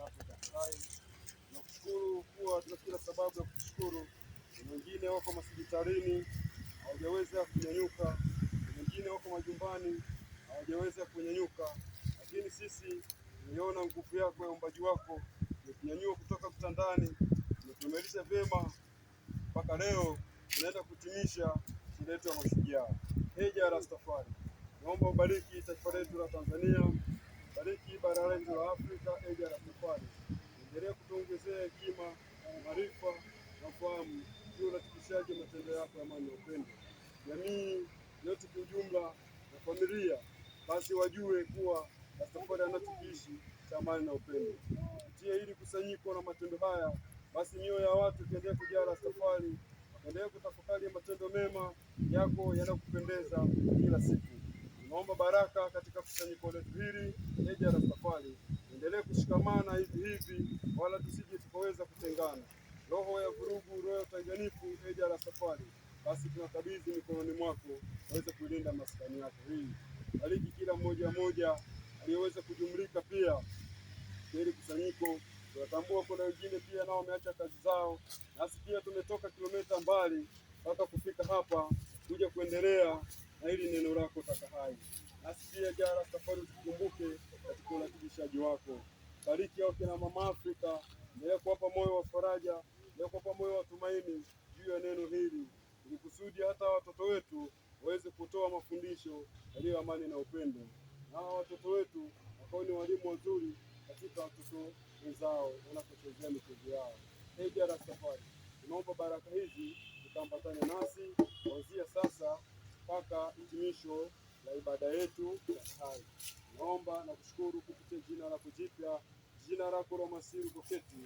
Lako tafurahi. Tunakushukuru kuwa tuna kila sababu ya kukushukuru. Wengine wako hospitalini hawajaweza kunyanyuka, wengine wako majumbani hawajaweza kunyanyuka, lakini sisi tumeona nguvu yako ya uumbaji wako, umetunyanyua kutoka vitandani, umetuimarisha vyema mpaka leo tunaenda kutimisha shule yetu ya Mashujaa. Eja Rastafari, naomba ubariki taifa letu la Tanzania, bariki bara letu la Afrika. Eja Rastafari, endelea kutuongezea hekima, maarifa na ufahamu juu ya utikishaji matendo yako ya amani na upendo. Jamii yote kiujumla na familia basi wajue kuwa Rastafari anachokiishi cha amani na upendo. Kupitia hili kusanyiko na matendo haya, basi mioyo ya watu ikiendelea kujaa Rastafari, wakaendelea kutafakari matendo mema yako yanayokupendeza kila siku. Tunaomba baraka katika kusanyiko letu hili, Eja Rastafari, endelee kushikamana hivi hivi, wala tusije tukaweza kutengana. Roho ya vurugu, roho ya utenganifu, Eja Rastafari, basi tunakabidhi mikononi mwako waweze kuilinda maskani yako hii. Bariki kila mmoja mmoja aliyeweza kujumlika pia hili kusanyiko. Tunatambua kuna wengine pia nao wameacha kazi zao, nasi pia tumetoka kilomita mbali mpaka kufika hapa kuja kuendelea na hili neno lako taka hai. Nasi pia jara safari tukumbuke katika uratibishaji wako. Bariki hao kina mama Afrika, endelea kuwapa moyo wa faraja, endelea kuwapa moyo wa tumaini juu ya neno hili, ili kusudi hata watoto wetu waweze kutoa mafundisho yaliyo amani na upendo, na hawa watoto wetu wakawe ni walimu wazuri katika watoto wenzao wanapochezea michezo yao. Ee Rastafari, tunaomba baraka hizi zikaambatane nasi kuanzia sasa mpaka hitimisho la ibada yetu ya hai. Naomba na kushukuru kupitia jina lako jipya, jina lako la Masihi Koketi,